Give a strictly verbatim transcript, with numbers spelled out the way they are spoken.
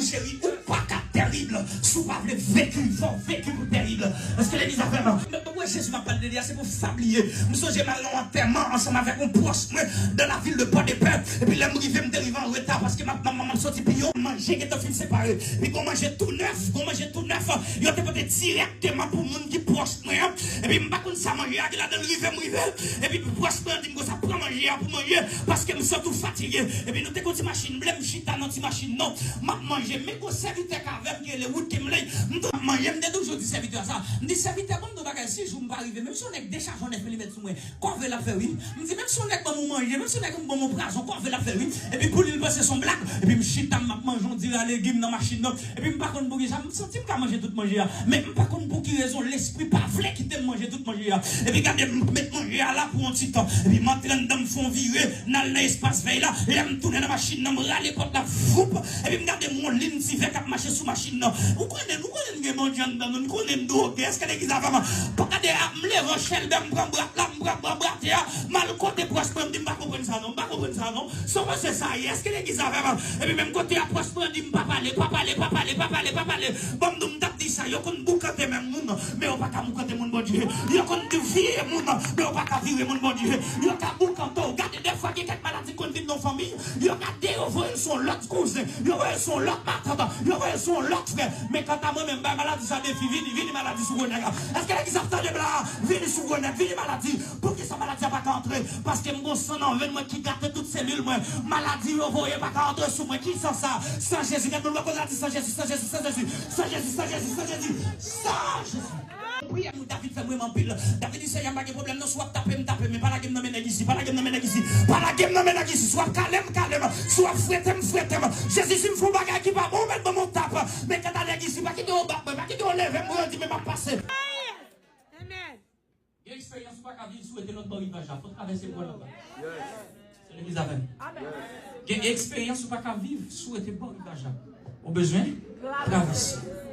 Cheri, ou pa ka tèrib. Si w pa vle veki, fò w veki pou tèrib. Èske legliz la fè m? Mwen, mwen, Jezi m ap pale de li a, se pou w pa bliye. M sonje m al nan yon antèman ansanm avèk yon pwòch mwen dans la ville de Port-de-Paix. Epi lè m rive, m te rive an reta paske m ap, m ap, m ap soti pi yo. Manje gentan fin separe. Epi gon manje tou nèf, gon manje tou nèf. Yo te pote dirèkteman pou moun ki pwòch mwen an. Epi m pa konn sa manje a gen ladan l, rive m rive. Epi pwòch mwen an di m konsa, pran manje a pou manje, paske m santi w fatige. Epi nou te gon ti machin ble, m chita nan ti machin nan. M ap manje, men gon sèvitè k avè m ki rele Wood Kimley. M tou ap manje, m te toujou di sèvitè a sa. M di, sèvitè, ban m di w bagay, si jou m pa rive, menm si yon nèg dechaje yon nèf milimèt sou mwen, kòve l ap fè wi. M di, menm si yon nèg ban m yon manje, menm si yon nèg ban m yon pwazon, kòve l ap fè wi. Epi pou li, l panse se yon blag. Epi m chita, m ap manje yon diri a legim nan machin nan. Epi m pa konn poukisa, m santi m ka manje tout manje a. Men m pa konn pou ki rezon, lespri pa vle kite m manje tout manje a. Epi gade, m met manje a la pou yon ti tan. Epi m antre anndan, m fè yon vire, m al nan espas vèy la. Lè m tounen nan machin nan, m rale pòt la, voup. Epi m gade m yon liy ti vè k ap mache sou machin nan. Ou konnen, nou konnen n gen bandi anndan nou, n konnen n dwoge. Èske legliz avè m? Pa gade, ap m leve an chèlbè, m pran brat la, m pran, pran brat la. M al kote pwòch mwen, m di, m pa konprann sa non, m pa konprann sa non. Sa w panse sa ye? Èske legliz avè m? Epi menm kote a pwòch mwen di m pa pale, pa pale, pa pale, pa pale, pa pale. Ban m di w, m t ap di sa, yo konn boukante menm moun, men yo pa ka boukante moun Bondye. Yo konn viye moun, men yo pa ka vire moun Bondye. Yo ka boukante w. Gade, dèfwa gen kèk maladi k konn vin nan fanmi, yo gade, yo voye l sou yon lòt kouzen, yo voye l sou yon lòt matant, yo voye l sou yon lòt frè. Men kanta mwen menm, bay maladi sa defi, vini, vini maladi sou gwo nèg la. Èske legliz ap tande m la? Vini sou gwo nèg, vini maladi. Poukisa maladi a pa ka antre? Paske m gon san nan venn mwen ki gate tout selil mwen. Maladi yo voye pa ka antre sou mwen. Ki san sa? San Jezi. Gade moun bò kote la, di, san Jezi, san Jezi, san Jezi. San Jezi, san Jezi, san Jezi. San Jezi. Priyè nou, David fè m renmen anpil. David di, Senyè, m pa gen pwoblèm non, si w ap tape m, tape m, men pa lage m nan men nèg isi, pa lage m nan men nèg isi, pa lage m nan men nèg isi. Si w ap kale m, kale m. Si w ap fwete m, fwete m. Jezi, si m fè yon bagay ki pa bon, ou mèt ban m yon tap. Men kanta nèg isi, pa kite yo bat mwen, pa kite yo leve m pou yo di, men m ap pase. Amen. Gen eksperyans ou pa ka viv si w rete lòt bò rivaj la. Fò w travèse bò lòt la. Se legliz avè m. Gen eksperyans ou pa ka viv si w rete bò rivaj la. Ou bezwen travèse.